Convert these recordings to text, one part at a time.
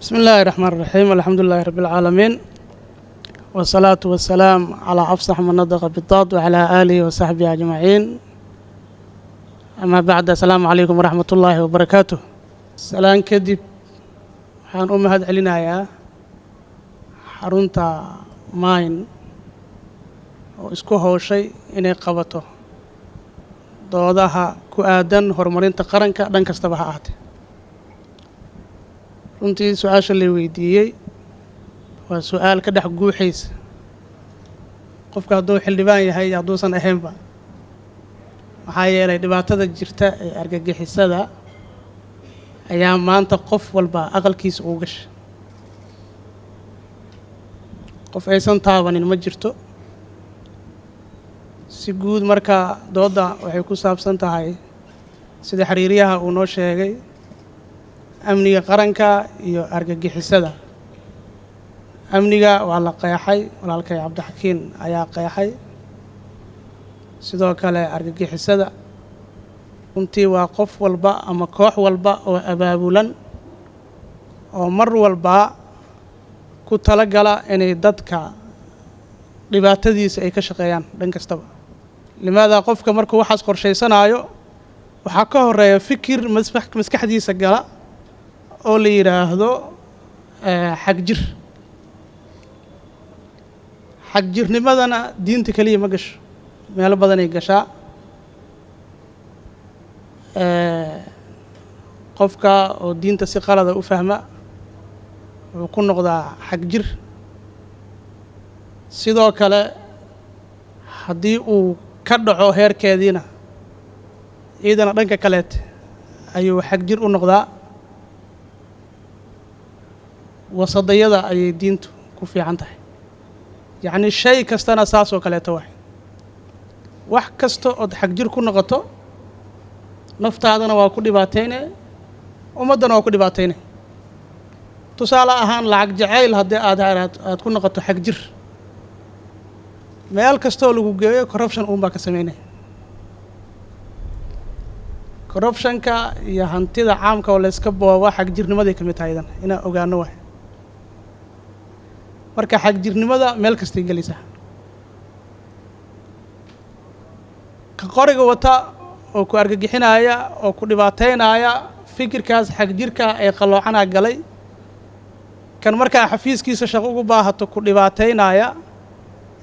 بسم الله الرحمن الرحيم، الحمد لله رب العالمين، والصلاة والسلام على أفصح من نطق بالضاد وعلى آله وصحبه أجمعين، أما بعد، السلام عليكم ورحمة الله وبركاته. Salaan kadib, waxaan u mahad celinayaa xarunta Mayn oo isku howshay inay qabato doodaha ku aadan horumarinta qaranka, dhan kastaba ha ahaatee. Runtii su-aasha la weydiiyey waa su-aal ka dhex guuxaysa qofka, hadduu xildhibaan yahay iyo hadduusan ahaynba, maxaa yeelay dhibaatada jirta ee argagixisada ayaa maanta qof walba aqalkiisa ugu gashay. Qof aysan taabanin ma jirto. Si guud marka doodda waxay ku saabsan tahay, sida xiriiryaha uu noo sheegay, amniga qaranka iyo argagixisada. Amniga waa la qeexay, walaalkay Cabdixakiin ayaa qeexay. Sidoo kale argagixisada runtii waa qof walba ama koox walba oo abaabulan oo mar walba ku talagala inay dadka dhibaatadiisa ay ka shaqeeyaan dhan kastaba. Limaada qofka markuu waxaas qorshaysanaayo, waxaa ka horeeya fikir maskaxdiisa gala oo la yidhaahdo xagjir. Xagjirnimadana diinta keliya ma gasho, meelo badanay gashaa. Qofka oo diinta si qalada u fahma wuxuu ku noqdaa xagjir. Sidoo kale haddii uu ka dhaco heerkeediina, ciidana dhanka kaleet ayuu xagjir u noqdaa. Wasadayada ayay diintu ku fiican tahay, yacni shay kastana saas oo kaleeto waay. Wax kasta ood xagjir ku noqoto, naftaadana waa ku dhibaatayne, ummaddana waa ku dhibaatayne. Tusaale ahaan, lacag jacayl haddii aad ku noqoto xagjir, meel kastoo lagu geeyo corruption uun baa ka sameynaya. Corruptionka iyo hantida caamka oo layska boobo xagjirnimaday ka mid tahay, idan inaan ogaano waay. Marka xagjirnimada meel kastay gelaysaa. Ka qoriga wata oo ku argagixinaya oo ku dhibaataynaya, fikirkaas xagjirka ee qalloocanaa galay. Kan markaa xafiiskiisa shaqo ugu baahato ku dhibaataynaya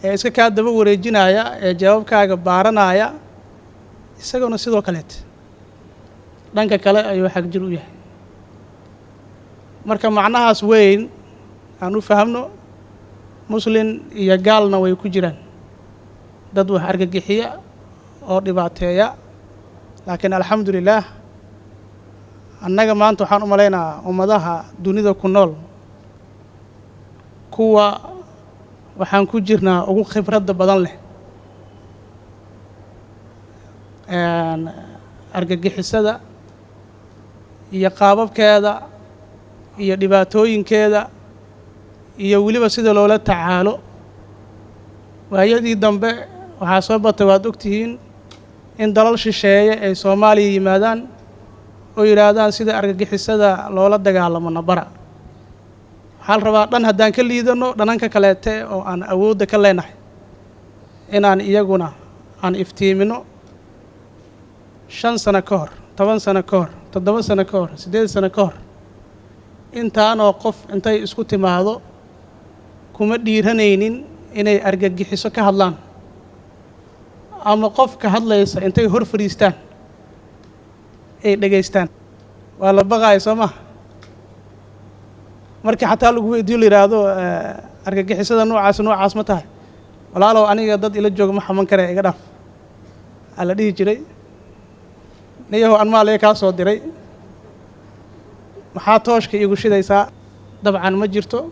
ee iska kaa daba wareejinaya ee jawaabkaaga baaranaya, isaguna sidoo kaleet dhanka kale ayuu xagjir u yahay. Marka macnahaas weyn aan u fahamno, muslin iyo gaalna way ku jiraan dad wax argagixiya oo dhibaateeya. Laakiin alxamdu lilaah, annaga maanta waxaan u malaynayaa ummadaha dunida ku nool kuwa waxaan ku jirnaa ugu khibradda badan leh argagixisada iyo qaababkeeda iyo dhibaatooyinkeeda iyo weliba sida loola tacaalo. Waayadii dambe waxaa soo batay, waad ogtihiin, in dalal shisheeye ay Soomaaliya yimaadaan oo yidhaahdaan sida argagixisada loola dagaalamo nabara. Waxaa la rabaa dhan haddaan ka liidano, dhananka kaleete oo aan awoodda ka leenahay inaan iyaguna aan iftiimino. 5 sano ka hor, 10 sano ka hor, 7 sano ka hor, 8 sano ka hor, intaanoo qof intay isku timaado kuma dhiiranaynin inay argagixiso ka hadlaan ama qof ka hadlaysa intay hor fadhiistaan ay dhegaystaan. Waa la baqaaya, soo maha? Markii xataa lagu weydiyo la yidhaahdo argagixisada noocaas noocaas ma tahay, walaalow aniga dad ila jooga ma xaman karee, iga dhaaf, aa la dhihi jiray. Niyahow, anmaa kaa soo diray, maxaa tooshka iigu shidaysaa? Dabcan ma jirto.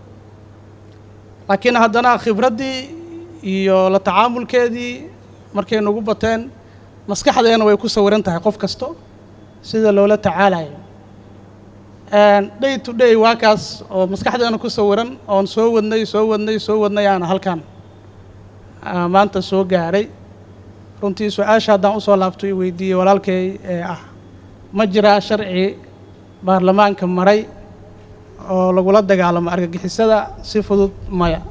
Laakiin haddana khibraddii iyo la tacaamulkeedii markay nagu bateen, maskaxdeena way ku sawiran tahay qof kasto sida loola tacaalayo day to day. Waa kaas oo maskaxdeena ku sawiran oon soo wadnay, soo wadnay, soo wadnay, aana halkan maanta soo gaaray. Runtii su-aasha haddaan usoo laabto i weydiiyey walaalkay ee ah, ma jiraa sharci baarlamaanka maray oo lagula dagaalamo argagixisada si fudud? Maya.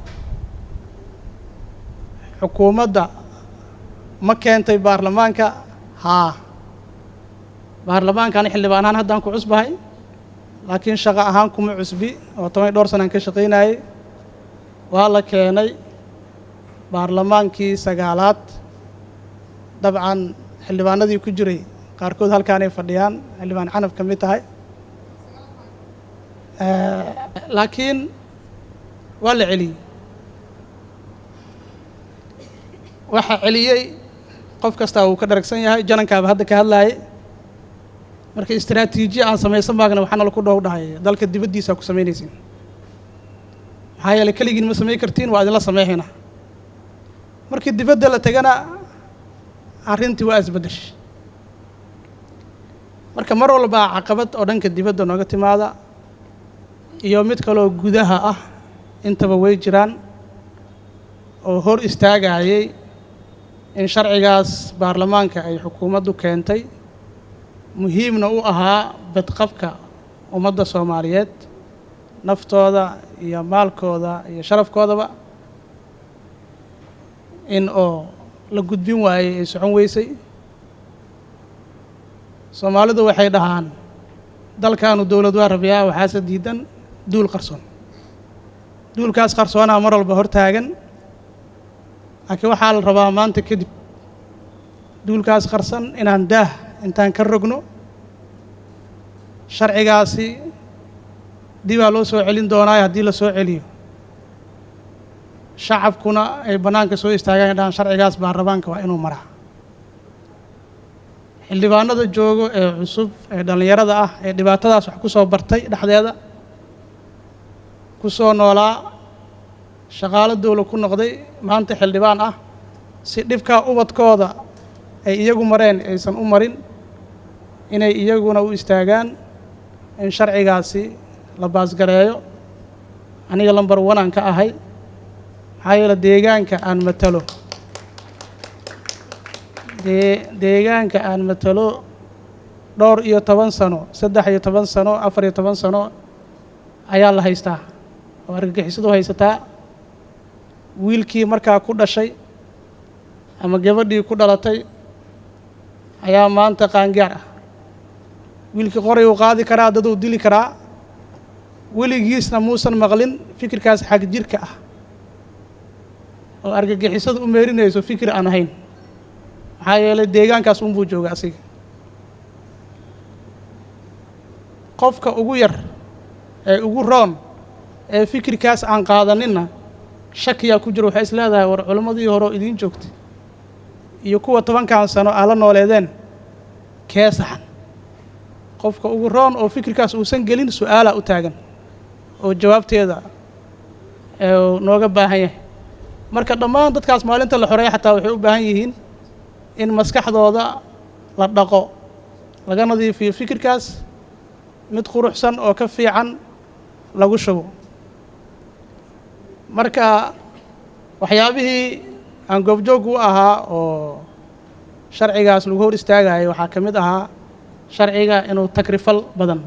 Xukuumadda ma keentay baarlamaanka? Haa. Baarlamaankaani xildhibaan ahaan haddaan ku cusbahay, laakiin shaqo ahaan kuma cusbi oo 10 iyo dhowr sanaan ka shaqaynayay. Waa la keenay baarlamaankii sagaalaad. Dabcan xildhibaanadii ku jiray qaarkood halkaanay fadhiyaan, xildhibaan Canab ka mid tahay, laakiin waa la celiyey. Waxa celiyey qof kastaa wuu ka dharagsan yahay, janankaaba hadda ka hadlaayay. Marka istraatiijiya aan samaysan baagna waxaana laku dhow dhahay dalka dibaddiisa ku samaynaysiin, maxaa yeeley keligiin ma samayn kartiin, waa idinla sameexayna. Markii dibadda la tegana arrintii waa isbeddeshay. Marka mar walbaa caqabad oo dhanka dibadda nooga timaada iyo mid kaloo gudaha ah intaba way jiraan oo hor istaagayay in sharcigaas baarlamaanka ay xukuumaddu keentay, muhiimna u ahaa badqabka ummadda Soomaaliyeed, naftooda iyo maalkooda iyo sharafkoodaba, in oo la gudbin waayey ay socon weysay. Soomaalidu waxay dhahaan dalkaanu dowlad waa rabiyaa, waxaase diidan duul qarsoon. Duulkaas qarsoonaa mar walba hor taagan, laakiin waxaa la rabaa maanta kadib duulkaas qarsan inaan daah intaan ka rogno. Sharcigaasi dibaa loo soo celin doonaayo. Haddii la soo celiyo, shacabkuna ay bannaanka soo istaagaan, dhahaan sharcigaas baarlamaanka waa inuu maraa. Xildhibaanada joogo ee cusub ee dhallinyarada ah ee dhibaatadaas wax ku soo bartay, dhexdeeda ku soo noolaa, shaqaalo dowla ku noqday, maanta xildhibaan ah, si dhibkaa ubadkooda ay iyagu mareen aysan u marin, inay iyaguna u istaagaan in sharcigaasi la baasgareeyo. Aniga number one aan ka ahay, maxaa yeele deegaanka aan matalo, deegaanka aan matalo dhowr iyo toban sano, 13 sano, 14 sano ayaa la haystaa oo argagixisadu haysataa. Wiilkii markaa ku dhashay ama gabadhii ku dhalatay ayaa maanta qaangaar ah. Wiilkii qoray uu qaadi karaa, daduu dili karaa, weligiisna muusan maqlin fikirkaas xag jirka ah oo argagixisadu u meerinayso fikir aan ahayn, maxaa yeelay deegaankaas unbuu jooga asiga. Qofka ugu yar ee ugu roon ee fikirkaas aan qaadaninna shakiyaa ku jiro. Waxay is leedahay, war culimmadii hore oo idiin joogtay iyo kuwa 10kan sano aa la nooleedeen kee saxan? Qofka ugu roon oo fikirkaas uusan gelin su-aalaa u taagan oo jawaabteeda nooga baahan yahay. Marka dhammaan dadkaas maalinta la xoreeya xataa waxay u baahan yihiin in maskaxdooda la dhaqo, laga nadiifiyo fikirkaas, mid quruxsan oo ka fiican lagu shubo. Marka waxyaabihii aan goobjoog u ahaa oo sharcigaas lagu hor istaagayay waxaa ka mid ahaa sharciga inuu takrifal badan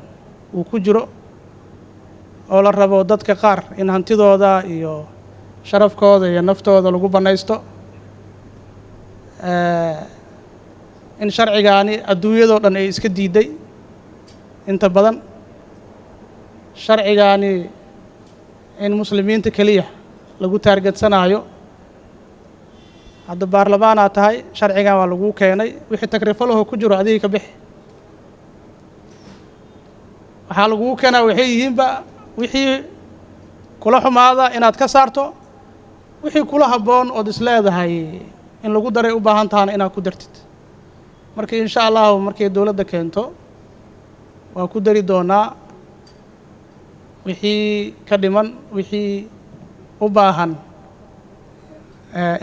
uu ku jiro oo la rabo dadka qaar in hantidooda iyo sharafkooda iyo naftooda lagu bannaysto, in sharcigaani adduunyadoo dhan ay iska diiday inta badan, sharcigaani in muslimiinta keliya lagu taargetsanaayo. Hadda baarlamaanaa tahay, sharcigan waa laguu keenay, wixii takrifalaho ku jiro adiga ka bixi. Waxaa laguu keenaa waxay yihiinba wixii kula xumaada inaad ka saarto, wixii kula habboon ood is leedahay in lagu daray u baahan tahana inaad ku dartid. Marka insha allahu markay dowladda keento waa ku dari doonaa wixii ka dhiman, wixii u baahan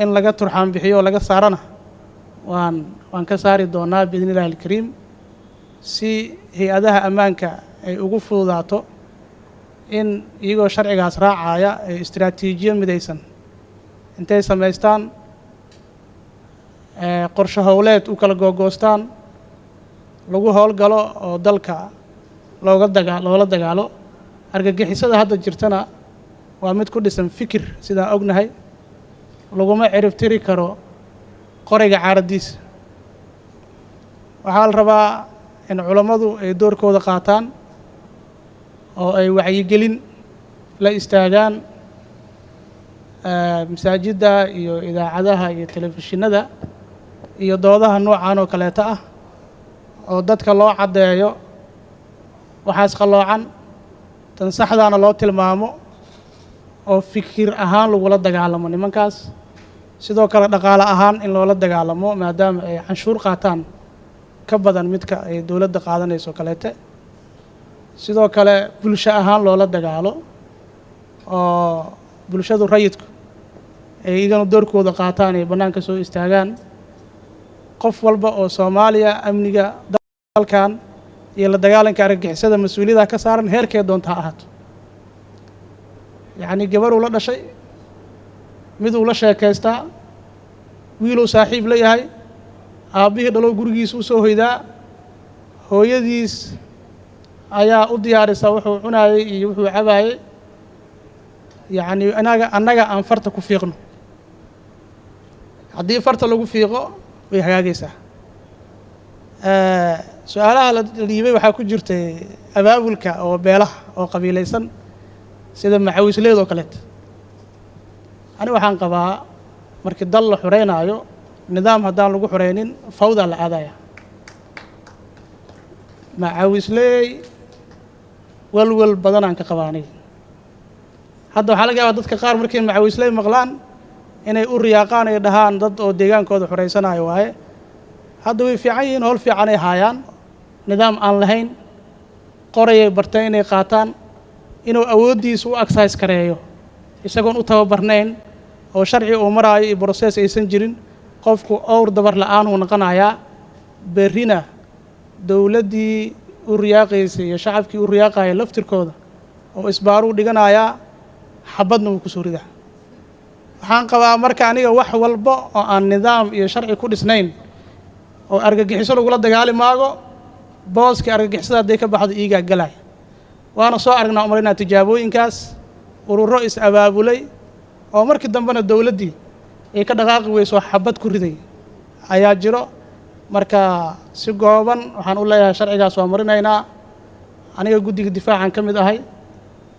in laga turxaan bixiyo oo laga saarana waan ka saari doonaa biidni illahi alkariim, si hay-adaha ammaanka ay ugu fududaato in iyagoo sharcigaas raacaya ay istraatiijiyo midaysan intay samaystaan, qorshe howleed u kala googoostaan, lagu howlgalo oo dalka looga dagaa loola dagaalo Argagixisada hadda jirtana waa mid ku dhisan fikir, sidaan ognahay laguma ciribtiri karo qorayga caaradiisa. Waxaa la rabaa in culammadu ay doorkooda qaataan oo ay wacyigelin la istaagaan masaajidda iyo idaacadaha iyo telefishinada iyo doodaha noocan oo kaleeta ah, oo dadka loo caddeeyo waxaas qalloocan, tan saxdaana loo tilmaamo, oo fikir ahaan lagula dagaalamo nimankaas. Sidoo kale dhaqaale ahaan in loola dagaalamo, maadaama ay canshuur qaataan ka badan midka ay dowladda qaadanayso kaleete. Sidoo kale bulsho ahaan loola dagaalo, oo bulshadu rayidku ay iyagana doorkooda qaataan, ay bannaanka soo istaagaan. Qof walba oo Soomaaliya amniga dalkan iyo la dagaalanka argagixisada mas-uuliyadda ka saaran, heerkee doonta ha ahaato. Yacnii gabar uu la dhashay, mid uu la sheekaystaa, wiiluu saaxiib la yahay, aabbihii dhalow gurigiisa u soo hoydaa, hooyadiis ayaa u diyaarisa wuxuu cunaayey iyo wuxuu cabaayey. Yacnii anaga aan farta ku fiiqno. Haddii farta lagu fiiqo, way hagaagaysaa. Su-aalaha la dhiibay waxaa ku jirtay abaabulka oo beelaha oo qabiilaysan, sida macawisleed oo kaleeto. Ani waxaan qabaa, markii dal la xureynaayo, nidaam haddaan lagu xureynin, fawdaa la aadaya. Macawisley welwel badanaan ka qabaa aniga. Hadda waxaa laga yaabaa dadka qaar markay macawisley maqlaan inay u riyaaqaan, ay dhahaan dad oo deegaankooda xuraysanaayo waaye. Hadda way fiican yihiin, howl fiicanay haayaan. Nidaam aan lahayn, qorayay barteen inay qaataan, inuu awooddiisa u exercise kareeyo isagoon u tababarnayn oo sharci uu maraayo iyo process aysan jirin, qofku owr dabar la-aan uu noqonayaa. Berrina dowladdii u riyaaqaysay iyo shacabkii u riyaaqaya laftirkooda oo isbaaruu dhiganayaa, xabadna wuu ku soo ridaa. Waxaan qabaa marka aniga, wax walba oo aan nidaam iyo sharci ku dhisnayn oo argagixiso lagula dagaali maago, booskii argagixisada hadday ka baxdo iigaa galaya. Waana soo aragnaa, umalaynaa, tijaabooyinkaas, ururo is abaabulay oo markii dambena dowladdii ay ka dhaqaaqi weyso, xabad ku riday ayaa jiro. Marka si gooban waxaan u leeyahay, sharcigaas waa marinaynaa. Aniga guddiga difaacan ka mid ahay,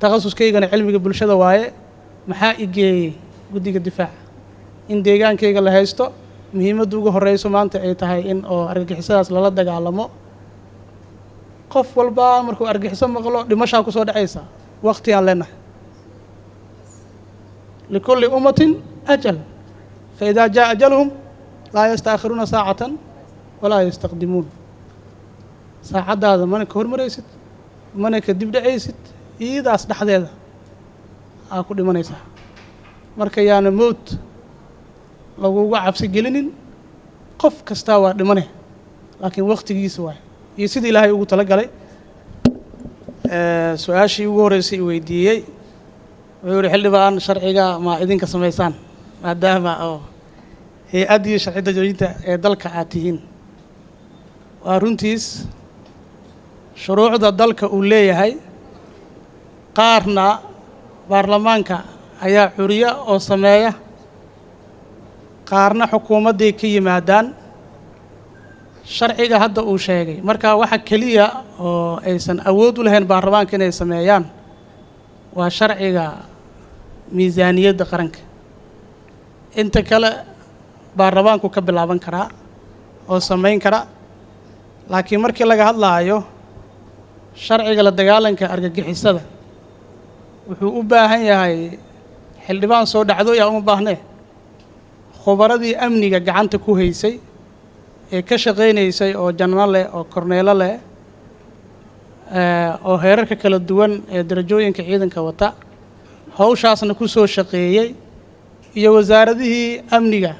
takhasuskaygana cilmiga bulshada waaye. Maxaa i geeyey guddiga difaaca? In deegaankayga la haysto, muhiimadda ugu horreyso maanta ay tahay in oo argagixisadaas lala dagaalamo. Qof walba markuu argagixiso maqlo, dhimashaa ku soo dhacaysa. Waqti aan leenahay: likulli ummatin ajal, fa idaa jaa ajaluhum laa yastaakhiruuna saacatan walaa yastaqdimuun. Saacaddaada mana ka hormaraysid, mana ka dib dhacaysid, iidaas dhexdeeda aa ku dhimanaysaa. Marka yaana mowt lagugu cabsi gelinin. Qof kastaa waa dhimane, laakiin waktigiisa waay iyo sidii Ilaahay ugu tala galay. Su-aashii ugu horreysay i weydiiyey wuxuu yihi: "Xildhibaan, sharciga ma idinka samaysaan, maadaama oo hay-addii sharci dejinta ee dalka aad tihiin?" Waa runtiis. Shuruucda dalka uu leeyahay qaarna baarlamaanka ayaa curiya oo sameeya, qaarna xukuumadday ka yimaadaan. Sharciga hadda uu sheegay marka, waxa keliya oo aysan awood u lahayn baarlamaanka inay sameeyaan waa sharciga miisaaniyadda qaranka. Inta kale baarlamaanku ka bilaaban karaa oo samayn kara. Laakiin markii laga hadlaayo sharciga la dagaalanka argagixisada, wuxuu u baahan yahay xildhibaan soo dhacdooya uma baahnee, khubaradii amniga gacanta ku haysay ee ka shaqaynaysay, oo janno leh oo korneelo leh, oo heerarka kala duwan ee darajooyinka ciidanka wata, hawshaasna ku soo shaqeeyey, iyo wasaaradihii amniga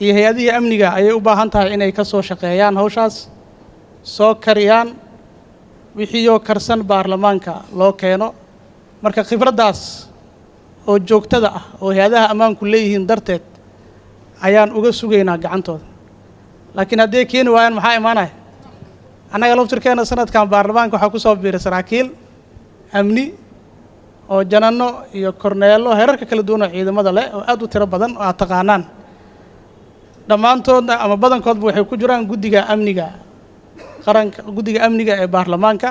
iyo hay-adihii amniga ayay u baahan tahay inay ka soo shaqeeyaan hawshaas, soo kariyaan, wixiioo karsan baarlamaanka loo keeno. Marka khibraddaas oo joogtada ah oo hay-adaha ammaanku leeyihiin darteed ayaan uga sugaynaa gacantooda. Laakiin hadday keeni waayaan, maxaa imaanaya? Annaga laftirkeena sanadkan baarlamaanka waxaa ku soo biiray saraakiil. Amni oo jananno iyo korneelo heerarka kala duwan oo ciidamada leh oo aad u tiro badan oo aad taqaanaan, dhammaantoodna ama badankoodba waxay ku jiraan guddiga amniga qaranka, guddiga amniga ee baarlamaanka.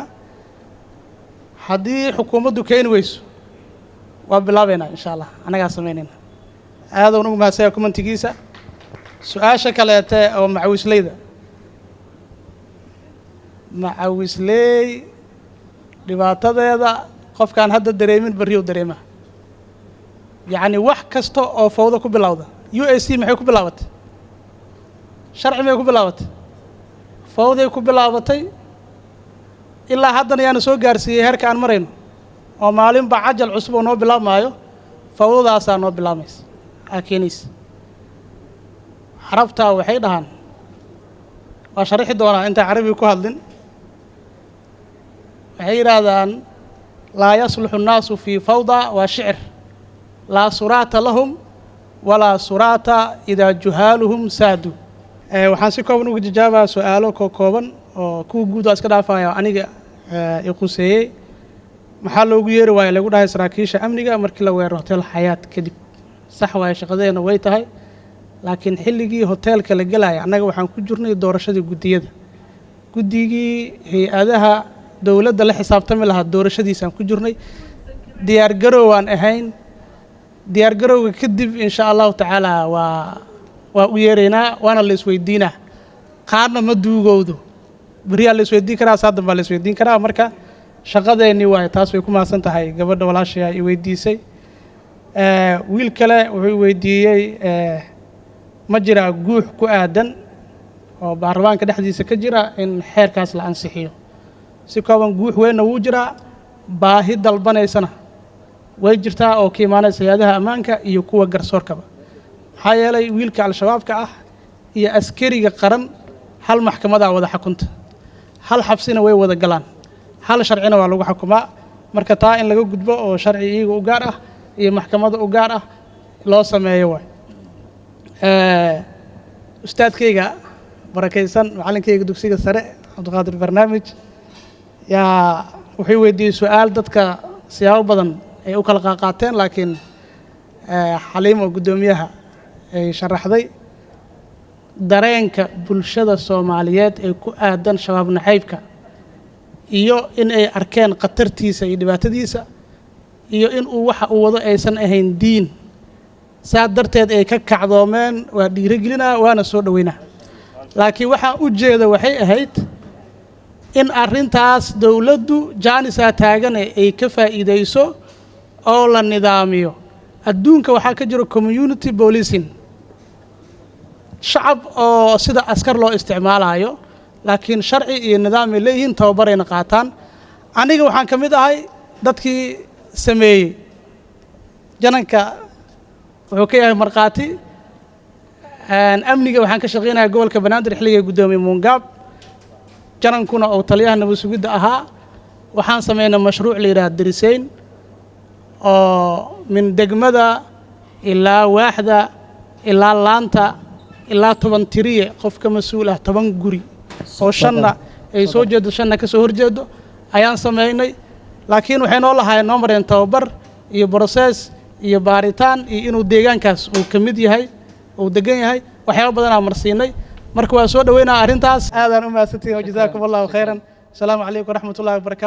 Haddii xukuumaddu keeni weyso, waa bilaabeynaa insha Allah, annagaa samaynayna. Aad ugu mahadsanya commentigiisa. Su-aasha kaleete oo macawisleyda, macawisley dhibaatadeeda qofkaan hadda dareemin berriyow dareemaa. Yacni wax kasta oo fawdo ku bilowda, UAC maxay ku bilaabatay? Sharci may ku bilaabatay? Fawday ku bilaabatay. Ilaa haddana yaana soo gaarsiiyey heerka aan marayno oo maalinba cajal cusub oo noo bilaabmaayo. Fawdadaasaa noo bilaabmaysa aa keenaysa. Carabtaa waxay dhahaan, waa sharixi doonaa intaan carabiga ku hadlin, waxay yidhaahdaan: "Laa yasluxu annaasu fii fawda." Waa shicir. "Laa suraata lahum walaa suraata idaa juhaaluhum saadu." Waxaan si kooban uga jawaabaa su-aalo kooban oo kuwa guud waa iska dhaafaya, aniga i quseeyey. Maxaa loogu yeeri waaya lagu dhahay saraakiisha amniga markii la weeraro Hotel Xayaat kadib? Sax waaye, shaqadeena way tahay, laakiin xilligii hoteelka la gelaya annaga waxaan ku jirnay doorashadii guddiyada, guddigii hay-adaha dowladda la xisaabtami lahaa doorashadiisaan ku jirnay, diyaar garowaan ahayn. Diyaar garowga kadib insha Allahu tacaala waa u yeeraynaa, waana la isweydiinaa. Qaarna ma duugowdo, beriyaa la isweydiin karaa, saa danbaa la isweydiin karaa. Marka shaqadeennii waaye taas. Way ku mahadsan tahay gabadha walaashay i weydiisay. Wiil kale wuxuu i weydiiyey, ma jiraa guux ku aadan oo baarlamaanka dhexdiisa ka jira in xeerkaas la ansixiyo? Si kooban, guux weynna wuu jiraa, baahi dalbanaysana way jirtaa oo ka imaanaysa hay-adaha ammaanka iyo kuwa garsoorkaba. Maxaa yeelay, wiilka Al-Shabaabka ah iyo askariga qaran hal maxkamadaa wada xakunta, hal xabsina way wada galaan, hal sharcina waa lagu xukumaa. Marka taa in laga gudbo oo sharci iyaga u gaar ah iyo maxkamada u gaar ah loo sameeyo waay. Ustaadkayga barakaysan, macallinkayga dugsiga sare, Cabdiqaadir Barnaamij, yaa wuxuu weydiiyey su-aal dadka siyaabo badan ay u kala qaaqaateen, laakiin Xaliim oo guddoomiyaha ay sharaxday dareenka bulshada Soomaaliyeed ee ku aadan Shabaab naxaybka iyo in ay arkeen khatartiisa iyo dhibaatadiisa iyo in uu waxa uu wado aysan ahayn diin, saa darteed ay ka kacdoomeen. Waa dhiirigelinaa waana soo dhoweynaa, laakiin waxaan u jeeda waxay ahayd in arrintaas dowladdu jaanisaa taagane ay ka faa'iidayso oo la nidaamiyo. Adduunka waxaa ka jiro community policing, shacab oo sida askar loo isticmaalayo, laakiin sharci iyo nidaam ay leeyihiin, tababarayna qaataan. Aniga waxaan ka mid ahay dadkii sameeyey. Jananka wuxuu ka yahay markhaati. Amniga waxaan ka shaqaynaya gobolka Banaadir xilligay guddoomiye Muungaab, janankuna oo taliyaha nabad sugidda ahaa. Waxaan sameynay mashruuc la yidhaha dariseyn oo min degmada ilaa waaxda ilaa laanta ilaa 10 tiriye, qof ka mas-uul ah 10 guri oo shanna ay soo jeedo, shanna ka soo horjeedo ayaan sameynay. Laakiin waxay noo lahaayeen, noo mareen tababar iyo process iyo baaritaan iyo inuu deegaankaas uu ka mid yahay, uu degan yahay, waxyaaba badanaa marsiinay. Marka waa soo dhoweynaa arrintaas. Aadaan u mahadsantihin, wajazaakum Allahu khayran. Asalaamu calaykum waraxmat ullahi wabarakatu.